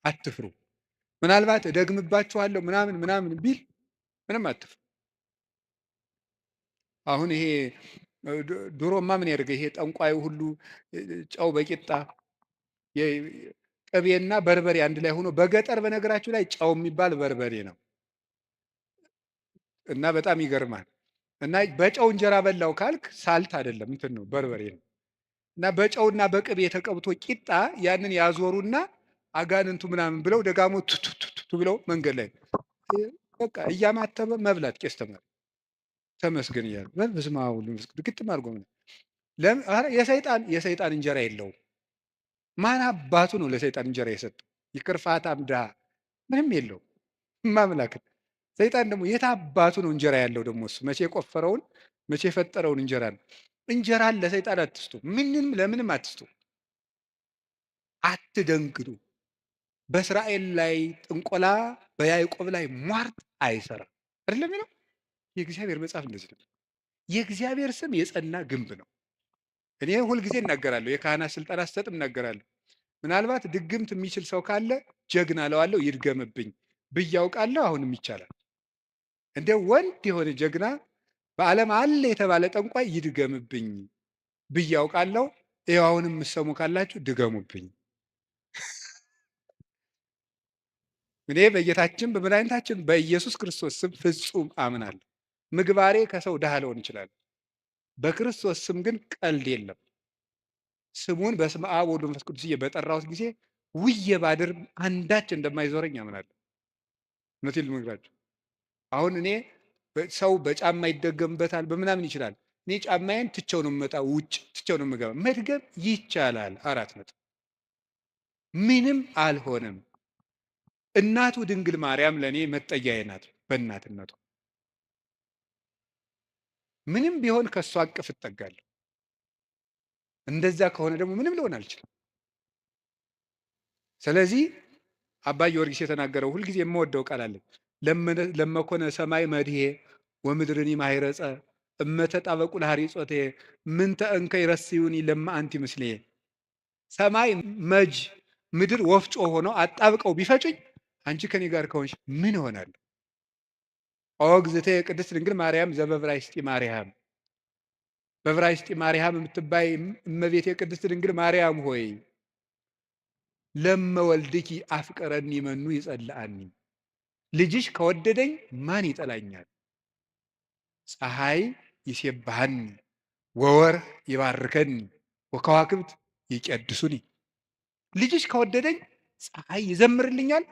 አትፍሩ። ምናልባት እደግምባችኋለሁ ምናምን ምናምን ቢል ምንም አትፍሩ። አሁን ይሄ ድሮማ ምን ያደርገ ይሄ ጠንቋዩ ሁሉ ጨው በቂጣ ቅቤና በርበሬ አንድ ላይ ሆኖ በገጠር በነገራችሁ ላይ ጨው የሚባል በርበሬ ነው እና በጣም ይገርማል። እና በጨው እንጀራ በላው ካልክ salt አይደለም እንትን ነው በርበሬ ነው። እና በጨውና በቅቤ ተቀብቶ ቂጣ ያንን ያዞሩና አጋንንቱ ምናምን ብለው ደጋሞ ቱቱቱቱ ብለው መንገድ ላይ በቃ እያማተበ መብላት። ቄስ ተማሪ ተመስገን እያለ በስመ አብ ወወልድ ወመንፈስ ቅዱስ ግጥም አድርጎ የሰይጣን እንጀራ የለውም። ማን አባቱ ነው ለሰይጣን እንጀራ የሰጠው? ይቅርፋታም ድሃ ምንም የለውም። ማምላክ ሰይጣን ደግሞ የት አባቱ ነው እንጀራ ያለው? ደግሞ እሱ መቼ የቆፈረውን መቼ የፈጠረውን እንጀራ ነው። እንጀራን ለሰይጣን አትስጡ፣ ምንም ለምንም አትስጡ። አትደንግጡ። በእስራኤል ላይ ጥንቆላ፣ በያዕቆብ ላይ ሟርት አይሰራም። አይደለም የሚለው የእግዚአብሔር መጽሐፍ እንደዚህ ነው። የእግዚአብሔር ስም የጸና ግንብ ነው። እኔ ሁልጊዜ እናገራለሁ፣ የካህናት ስልጠና ስሰጥ እናገራለሁ። ምናልባት ድግምት የሚችል ሰው ካለ ጀግና እለዋለሁ፣ ይድገምብኝ ብዬ አውቃለሁ። አሁንም ይቻላል። እንደ ወንድ የሆነ ጀግና በዓለም አለ የተባለ ጠንቋይ ይድገምብኝ ብዬ አውቃለሁ። ይኸው አሁንም የምትሰሙ ካላችሁ ድገሙብኝ። እኔ በጌታችን በመድኃኒታችን በኢየሱስ ክርስቶስ ስም ፍጹም አምናለሁ። ምግባሬ ከሰው ድሃ ልሆን ይችላል። በክርስቶስ ስም ግን ቀልድ የለም። ስሙን በስመ አብ ወወልድ ወመንፈስ ቅዱስ በጠራሁት ጊዜ ውዬ ባድር አንዳች እንደማይዞረኝ አምናለሁ። እውነቴን ልነግራችሁ አሁን እኔ ሰው በጫማ ይደገምበታል በምናምን ይችላል። እኔ ጫማዬን ትቸው ነው የምመጣው፣ ውጭ ትቸው ነው የምገባ። መድገም ይቻላል። 4 ነጥብ። ምንም አልሆነም። እናቱ ድንግል ማርያም ለእኔ መጠጊያዬ ናት። በእናትነቱ ምንም ቢሆን ከእሷ እቅፍ እጠጋለሁ። እንደዛ ከሆነ ደግሞ ምንም ልሆን አልችልም። ስለዚህ አባ ጊዮርጊስ የተናገረው ሁልጊዜ የምወደው ቃል አለ። ለመኮነ ሰማይ መድሄ ወምድርኒ ማይረጸ እመተጣበቁ ለሐሪጾቴ ምንተ እንከ ይረስዩኒ ለማ አንቲ ምስሌ። ሰማይ መጅ ምድር ወፍጮ ሆኖ አጣብቀው ቢፈጩኝ አንቺ ከኔ ጋር ከሆንሽ ምን እሆናለሁ? ኦ እግዝእትየ ቅድስት ድንግል ማርያም ዘበዕብራይስጢ ማርያም፣ በዕብራይስጢ ማርያም የምትባይ እመቤቴ ቅድስት ድንግል ማርያም ሆይ ለመወልድኪ አፍቀረኒ መኑ ይጸልአኒ፣ ልጅሽ ከወደደኝ ማን ይጠላኛል? ፀሐይ ይሴብሐኒ ወወርኅ ይባርከኒ ወከዋክብት ይቀድሱኒ። ልጅሽ ከወደደኝ ፀሐይ ይዘምርልኛል፣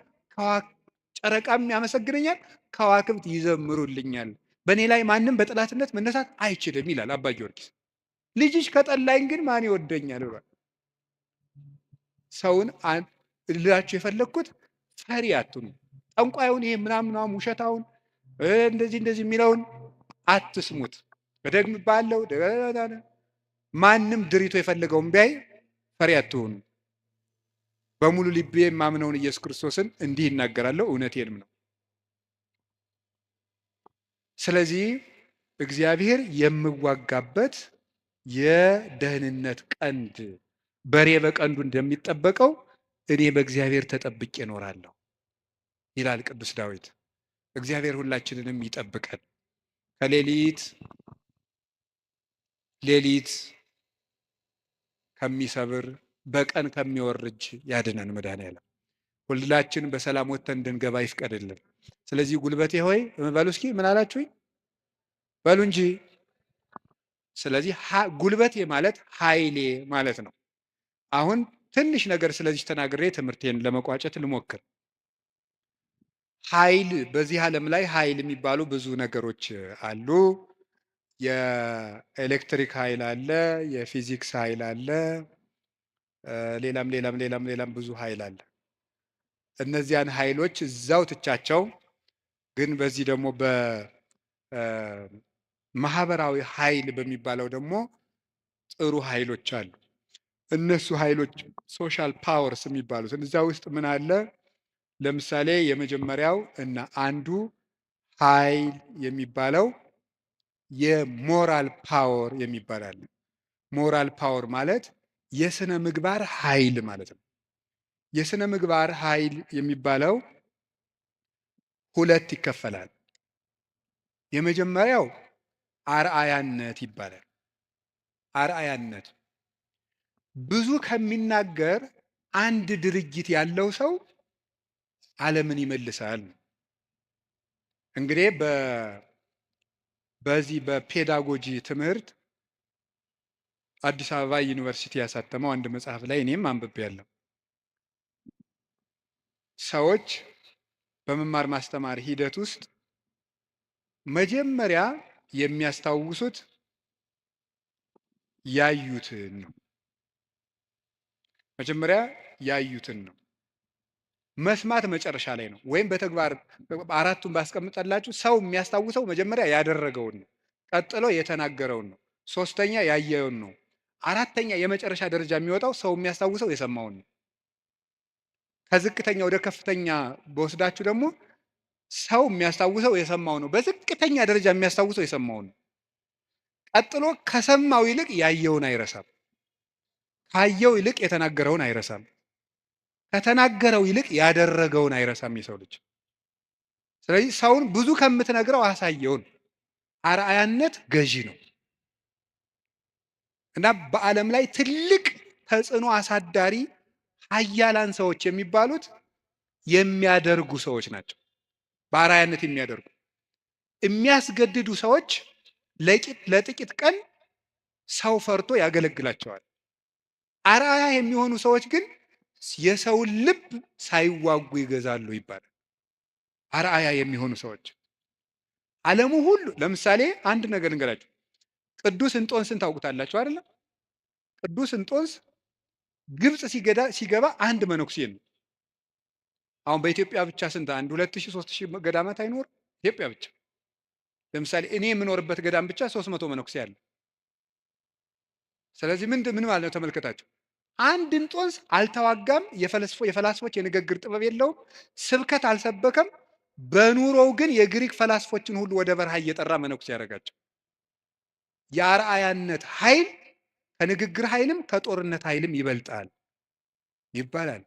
ጨረቃም ያመሰግነኛል፣ ከዋክብት ይዘምሩልኛል። በእኔ ላይ ማንም በጠላትነት መነሳት አይችልም ይላል አባ ጊዮርጊስ። ልጅሽ ከጠላኝ ግን ማን ይወደኛል ብሏል። ሰውን ልላችሁ የፈለግኩት ፈሪ አትሁኑ። ጠንቋዩን ይሄ ምናምናም ውሸታውን እንደዚህ እንደዚህ የሚለውን አትስሙት። እደግምብሃለሁ። ማንም ድሪቶ የፈለገውን ቢያይ ፈሪ አትሁኑ። በሙሉ ልቤ የማምነውን ኢየሱስ ክርስቶስን እንዲህ ይናገራለሁ፣ እውነቴንም ነው። ስለዚህ እግዚአብሔር የምዋጋበት የደህንነት ቀንድ፣ በሬ በቀንዱ እንደሚጠበቀው እኔ በእግዚአብሔር ተጠብቄ እኖራለሁ ይላል ቅዱስ ዳዊት። እግዚአብሔር ሁላችንንም ይጠብቀን። ከሌሊት ሌሊት ከሚሰብር በቀን ከሚወርጅ ያድነን መድኃኔዓለም። ሁላችን በሰላም ወጥተን እንድንገባ ይፍቀድልን። ስለዚህ ጉልበቴ ሆይ በሉ እስኪ ምን አላችሁኝ? በሉ እንጂ። ስለዚህ ጉልበቴ ማለት ኃይሌ ማለት ነው። አሁን ትንሽ ነገር ስለዚህ ተናግሬ ትምህርቴን ለመቋጨት ልሞክር። ኃይል በዚህ ዓለም ላይ ኃይል የሚባሉ ብዙ ነገሮች አሉ። የኤሌክትሪክ ኃይል አለ፣ የፊዚክስ ኃይል አለ፣ ሌላም ሌላም ሌላም ሌላም ብዙ ኃይል አለ። እነዚያን ኃይሎች እዛው ትቻቸው፣ ግን በዚህ ደግሞ በማህበራዊ ኃይል በሚባለው ደግሞ ጥሩ ኃይሎች አሉ። እነሱ ኃይሎች social powers የሚባሉት እዛ ውስጥ ምን አለ? ለምሳሌ የመጀመሪያው እና አንዱ ኃይል የሚባለው የ moral power የሚባል አለ። Moral power ማለት የስነ ምግባር ኃይል ማለት ነው። የሥነ ምግባር ኃይል የሚባለው ሁለት ይከፈላል። የመጀመሪያው አርአያነት ይባላል። አርአያነት ብዙ ከሚናገር አንድ ድርጊት ያለው ሰው ዓለምን ይመልሳል። እንግዲህ በዚህ በፔዳጎጂ ትምህርት አዲስ አበባ ዩኒቨርሲቲ ያሳተመው አንድ መጽሐፍ ላይ እኔም አንብቤያለሁ። ሰዎች በመማር ማስተማር ሂደት ውስጥ መጀመሪያ የሚያስታውሱት ያዩትን ነው። መጀመሪያ ያዩትን ነው። መስማት መጨረሻ ላይ ነው። ወይም በተግባር አራቱን ባስቀምጠላችሁ ሰው የሚያስታውሰው መጀመሪያ ያደረገውን ነው፣ ቀጥሎ የተናገረውን ነው፣ ሶስተኛ ያየውን ነው፣ አራተኛ የመጨረሻ ደረጃ የሚወጣው ሰው የሚያስታውሰው የሰማውን ነው። ከዝቅተኛ ወደ ከፍተኛ በወስዳችሁ ደግሞ ሰው የሚያስታውሰው የሰማው ነው። በዝቅተኛ ደረጃ የሚያስታውሰው የሰማውን ነው። ቀጥሎ ከሰማው ይልቅ ያየውን አይረሳም። ካየው ይልቅ የተናገረውን አይረሳም። ከተናገረው ይልቅ ያደረገውን አይረሳም የሰው ልጅ። ስለዚህ ሰውን ብዙ ከምትነግረው አሳየውን። አርአያነት ገዢ ነው እና በዓለም ላይ ትልቅ ተጽዕኖ አሳዳሪ ሀያላን ሰዎች የሚባሉት የሚያደርጉ ሰዎች ናቸው። በአርአያነት የሚያደርጉ የሚያስገድዱ ሰዎች ለጥቂት ቀን ሰው ፈርቶ ያገለግላቸዋል። አርአያ የሚሆኑ ሰዎች ግን የሰውን ልብ ሳይዋጉ ይገዛሉ ይባላል። አርአያ የሚሆኑ ሰዎች ዓለሙ ሁሉ ለምሳሌ አንድ ነገር ልንገራችሁ። ቅዱስ እንጦንስን ታውቁታላችሁ አይደለም? ቅዱስ እንጦንስ ግብፅ ሲገባ አንድ መነኩሴ ነው። አሁን በኢትዮጵያ ብቻ ስንት 1 2,000 3,000 ገዳማት አይኖር? ኢትዮጵያ ብቻ ለምሳሌ እኔ የምኖርበት ገዳም ብቻ 300 መነኩሴ አለ። ስለዚህ ምን ማለት ነው? ተመልከታችሁ። አንድ እንጦንስ አልተዋጋም፣ የፈላስፎች የንግግር ጥበብ የለውም፣ ስብከት አልሰበከም። በኑሮው ግን የግሪክ ፈላስፎችን ሁሉ ወደ በረሃ እየጠራ መነኩሴ ያደረጋቸው። የአርአያነት ኃይል ከንግግር ኃይልም ከጦርነት ኃይልም ይበልጣል ይባላል።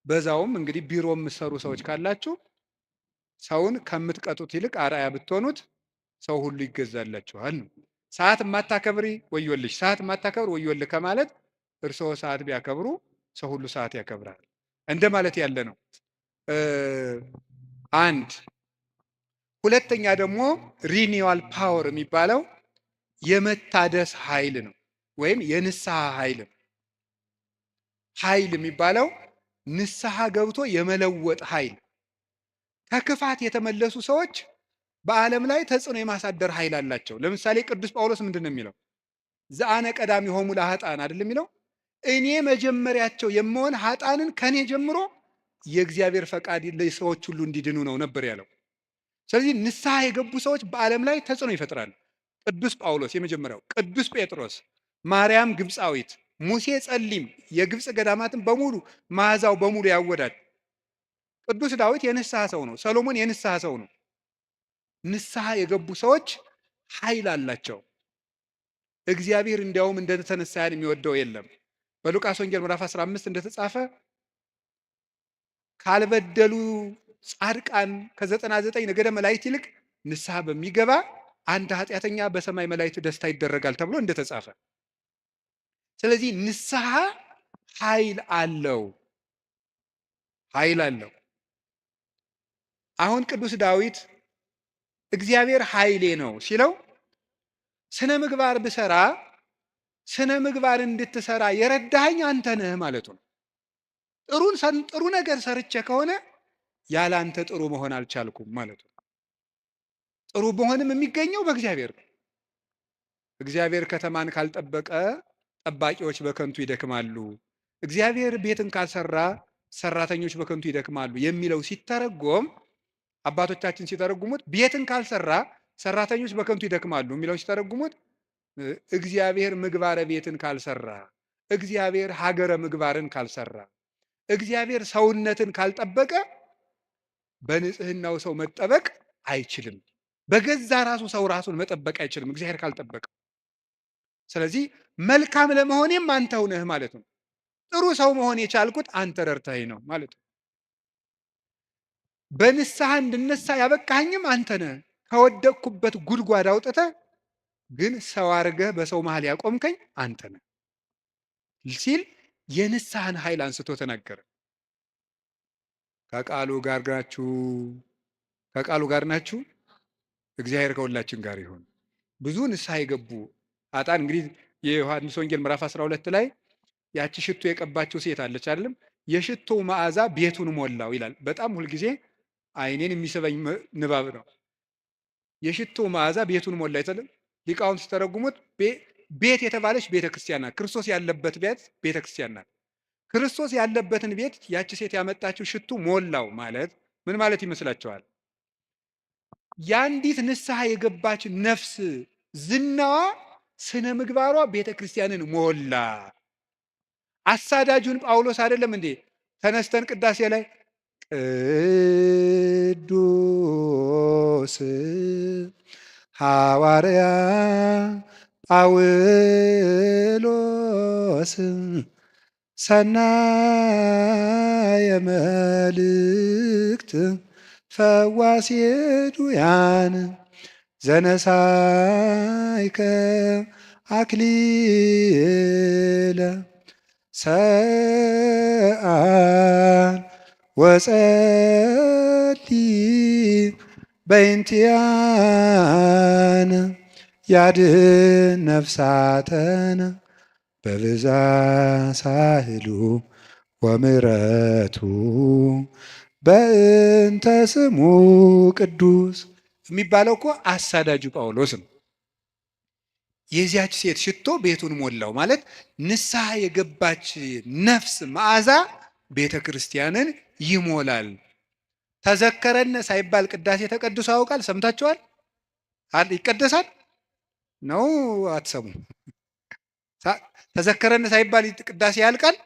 በዛውም እንግዲህ ቢሮ የምትሰሩ ሰዎች ካላችሁ ሰውን ከምትቀጡት ይልቅ አርአያ ብትሆኑት ሰው ሁሉ ይገዛላችኋል ነው። ሰዓት የማታከብሪ ወዮልሽ፣ ሰዓት የማታከብር ወዮልህ ከማለት እርስዎ ሰዓት ቢያከብሩ ሰው ሁሉ ሰዓት ያከብራል እንደ ማለት ያለ ነው። አንድ ሁለተኛ ደግሞ renewal power የሚባለው የመታደስ ኃይል ነው፣ ወይም የንስሐ ኃይል ነው። ኃይል የሚባለው ንስሐ ገብቶ የመለወጥ ኃይል። ከክፋት የተመለሱ ሰዎች በዓለም ላይ ተጽዕኖ የማሳደር ኃይል አላቸው። ለምሳሌ ቅዱስ ጳውሎስ ምንድን ነው የሚለው? ዘአነ ቀዳሚሆሙ ለኃጥአን አይደል የሚለው? እኔ መጀመሪያቸው የምሆን ኃጥአንን ከኔ ጀምሮ የእግዚአብሔር ፈቃድ ለሰዎች ሁሉ እንዲድኑ ነው ነበር ያለው። ስለዚህ ንስሐ የገቡ ሰዎች በዓለም ላይ ተጽዕኖ ይፈጥራሉ። ቅዱስ ጳውሎስ የመጀመሪያው፣ ቅዱስ ጴጥሮስ፣ ማርያም ግብፃዊት፣ ሙሴ ጸሊም የግብፅ ገዳማትን በሙሉ መዓዛው በሙሉ ያወዳል። ቅዱስ ዳዊት የንስሐ ሰው ነው። ሰሎሞን የንስሐ ሰው ነው። ንስሐ የገቡ ሰዎች ኃይል አላቸው። እግዚአብሔር እንዲያውም እንደተነሳያን የሚወደው የለም። በሉቃስ ወንጌል ምዕራፍ 15 እንደተጻፈ ካልበደሉ ጻድቃን ከ99 ነገደ መላእክት ይልቅ ንስሐ በሚገባ አንድ ኃጢአተኛ በሰማይ መላእክት ደስታ ይደረጋል ተብሎ እንደተጻፈ። ስለዚህ ንስሐ ኃይል አለው፣ ኃይል አለው። አሁን ቅዱስ ዳዊት እግዚአብሔር ኃይሌ ነው ሲለው ስነ ምግባር ብሰራ ስነ ምግባር እንድትሰራ የረዳኸኝ አንተ ነህ ማለቱ ነው። ጥሩ ነገር ሰርቼ ከሆነ ያለ አንተ ጥሩ መሆን አልቻልኩም ማለቱ ነው። ጥሩ መሆንም የሚገኘው በእግዚአብሔር ነው። እግዚአብሔር ከተማን ካልጠበቀ ጠባቂዎች በከንቱ ይደክማሉ፣ እግዚአብሔር ቤትን ካልሰራ ሰራተኞች በከንቱ ይደክማሉ የሚለው ሲተረጎም አባቶቻችን ሲተረጉሙት ቤትን ካልሰራ ሰራተኞች በከንቱ ይደክማሉ የሚለው ሲተረጉሙት እግዚአብሔር ምግባረ ቤትን ካልሰራ፣ እግዚአብሔር ሀገረ ምግባርን ካልሰራ፣ እግዚአብሔር ሰውነትን ካልጠበቀ በንጽህናው ሰው መጠበቅ አይችልም። በገዛ ራሱ ሰው ራሱን መጠበቅ አይችልም እግዚአብሔር ካልጠበቀ። ስለዚህ መልካም ለመሆኔም አንተው ነህ ማለት ነው። ጥሩ ሰው መሆን የቻልኩት አንተ ረድተኸኝ ነው ማለት ነው። በንስሐ እንድነሳ ያበቃኸኝም አንተ ነህ። ከወደቅኩበት ጉድጓድ አውጥተህ ግን ሰው አድርገህ በሰው መሃል ያቆምከኝ አንተ ነህ ሲል የንስሐን ኃይል አንስቶ ተናገረ። ከቃሉ ጋር ናችሁ፣ ከቃሉ ጋር ናችሁ። እግዚአብሔር ከሁላችን ጋር ይሁን። ብዙ ንስሐ የገቡ ኃጥአን እንግዲህ የዮሐንስ ወንጌል ምዕራፍ 12 ላይ ያቺ ሽቶ የቀባችው ሴት አለች አይደለም? የሽቶው መዓዛ ቤቱን ሞላው ይላል። በጣም ሁልጊዜ ዓይኔን የሚስበኝ ንባብ ነው። የሽቶው መዓዛ ቤቱን ሞላ ይላል። ሊቃውንት ሲተረጉሙት ቤት የተባለች ቤተ ክርስቲያን ናት። ክርስቶስ ያለበት ቤት ቤተ ክርስቲያን ናት። ክርስቶስ ያለበትን ቤት ያቺ ሴት ያመጣችው ሽቱ ሞላው ማለት ምን ማለት ይመስላችኋል? የአንዲት ንስሐ የገባች ነፍስ ዝናዋ፣ ስነ ምግባሯ ቤተ ክርስቲያንን ሞላ። አሳዳጁን ጳውሎስ አይደለም እንዴ ተነስተን ቅዳሴ ላይ ቅዱስ ሐዋርያ ጳውሎስ ሰናየ መልእክት ፈዋሴ ዱያን ዘነሳይከ አክሊለ ሰአል ወጸሊ በእንቲአነ ያድኅን ነፍሳተነ በብዛ ሳህሉ ወምሕረቱ በእንተ ስሙ ቅዱስ የሚባለው እኮ አሳዳጁ ጳውሎስ ነው። የዚያች ሴት ሽቶ ቤቱን ሞላው ማለት ንስሐ የገባች ነፍስ መዓዛ ቤተ ክርስቲያንን ይሞላል። ተዘከረነ ሳይባል ቅዳሴ ተቀድሶ ያውቃል? ሰምታችኋል? ይቀደሳል ነው? አትሰሙ? ተዘከረነ ሳይባል ቅዳሴ ያልቃል?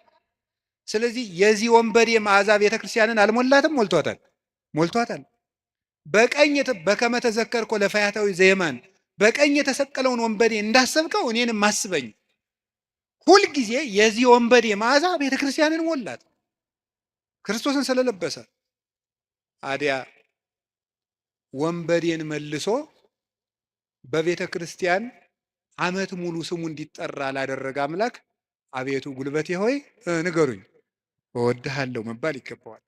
ስለዚህ የዚህ ወንበዴ መዓዛ ቤተ ክርስቲያንን አልሞላትም? ሞልቷታል፣ ሞልቷታል። በቀኝ በከመ ተዘከርኮ ለፈያታዊ ዘየማን በቀኝ የተሰቀለውን ወንበዴ እንዳሰብከው እኔንም አስበኝ። ሁልጊዜ የዚህ ወንበዴ መዓዛ ቤተ ክርስቲያንን ሞላት፣ ክርስቶስን ስለለበሰ። አዲያ ወንበዴን መልሶ በቤተ ክርስቲያን ዓመት ሙሉ ስሙ እንዲጠራ ላደረገ አምላክ አቤቱ ጉልበቴ ሆይ ንገሩኝ፣ እወድሃለሁ መባል ይገባዋል።